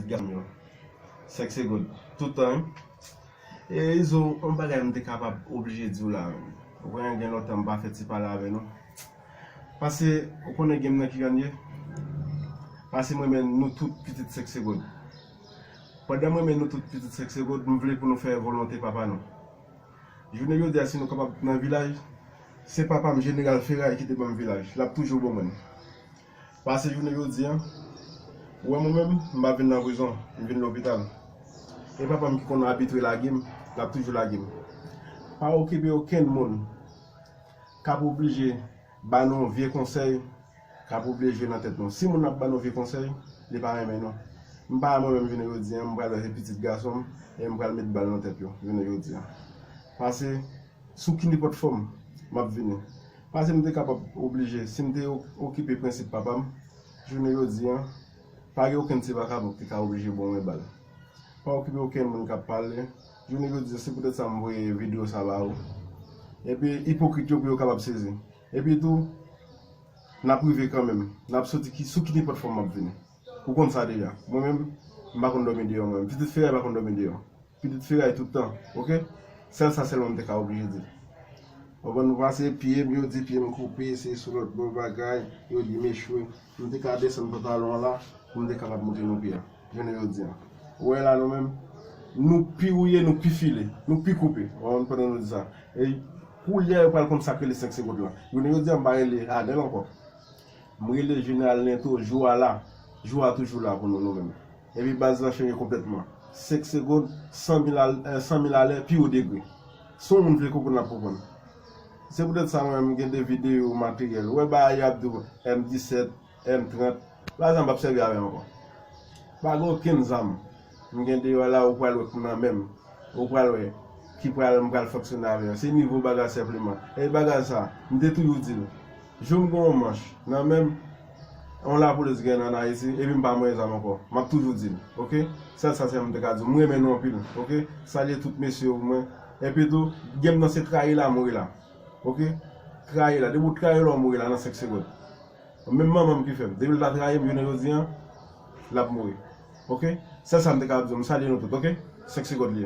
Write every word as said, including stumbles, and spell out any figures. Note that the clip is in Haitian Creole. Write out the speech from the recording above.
Gason yo. Sèk se God. Tout tan, wi. E Izo, yon bagay m te kapab oblije di w la, wi. Ou konnen gen lontan m pa fè ti pale avè nou. Pase, ou konnen gen m nan ki jan l ye? Pase m renmen nou tout pitit Sèk se God. Pandan m renmen nou tout pitit Sèk se God, m vle pou nou fè volonte papa nou. Jounen jodi a, si nou kapab nan vilaj, se papa m, Jeneral Feray, ki te ban m vilaj. L ap toujou ban mwen l. Pase jounen jodi a, ou wè mwen menm, m pa vin nan prizon, m vin lopital. E papa m ki konn abitye lage m, l ap toujou lage m. Pa okipe okenn moun k ap oblije ba nou vye konsèy, k ap oblije jwe nan tèt nou. Si moun ap ba nou vye konsèy, li pa renmen nou. M pa mwen menm jounen jodi a, m pral wè se pitit gason m, e m pral met bal nan tèt yo, jounen jodi a. Pase, sou ki nenpòt fòm, m ap vini. Pase m te kapab oblije, si m te o-, okipe prensip papa m, jounen jodi a, pa gen okenn ti vakabon ki te ka oblije ban mwen bal. Pa okipe okenn moun k ap pale. Jounen jodi a, se poutèt sa m voye videyo sa ba ou. Epi, ipokrit yo pou yo kapab sezi. Epi tou, n ap rive kanmenm. N ap soti ki, sou ki nenpòt fòm m ap vini. Ou konn sa deja. Mwen menm, m pa konn dòmi deyò mwen menm. Pitit Feray pa konn dòmi deyò. Pitit Feray tout tan, oke? Sèl sa sèlman m te ka oblije di. Ou konprann, nou pase pye m, yo di pye m koupe, se sou lòt bò bagay, yo di m echwe. M te ka desann pantalon an la, pou m te kapab montre nou pye a. Jounen jodi a. Ou wè la nou menm, nou pi wouye, nou pi file, nou pi koupe. Ou konprann, pandan nou di sa. E koulye a yo pral konn sa k rele sèk se God la. Jounen jodi a m pa rele Adèl ankò. M rele Jeneral Lento, jou a la. Jou a toujou la pou nou, nou menm. Epi baz la chanje konplètman. Sèk se God, san mil al-, eh, san mil alè, pi wo degre. Si yon moun vle konprann, l ap konprann. Se poutèt sa mwen menm m gen de videyo materyèl. Ou wè bagay yo ap di w M disèt, M trant. Bagay sa m p ap sèvi avè l ankò. Pa gen okenn zam. M gen deyò la, ou pral wè k nan men m. Ou pral wè ki pral, m pral fonksyone avè l. Se nivo bagay senpleman. E bagay sa, m te toujou di l. Jou m gen yon manch nan men m, yon lapolis gen ann Ayiti, epi m pa manyen zam ankò. M ap toujou di l, oke? Sèl sa sèlman m te ka di w. M renmen nou anpil, oke? Salye tout mesye yo pou mwen. Epi tou, game nan se trayi la, mouri la. Oke? Trayi la. Depi w trayi la, w mouri la nan sèk se God. Menm manman m ki fè m. Depi l ta trayi m, jounen jodi a, l ap mouri. Oke? Sèl sa m te ka ap di w. M salye nou tout, oke? Sèk se God li ye.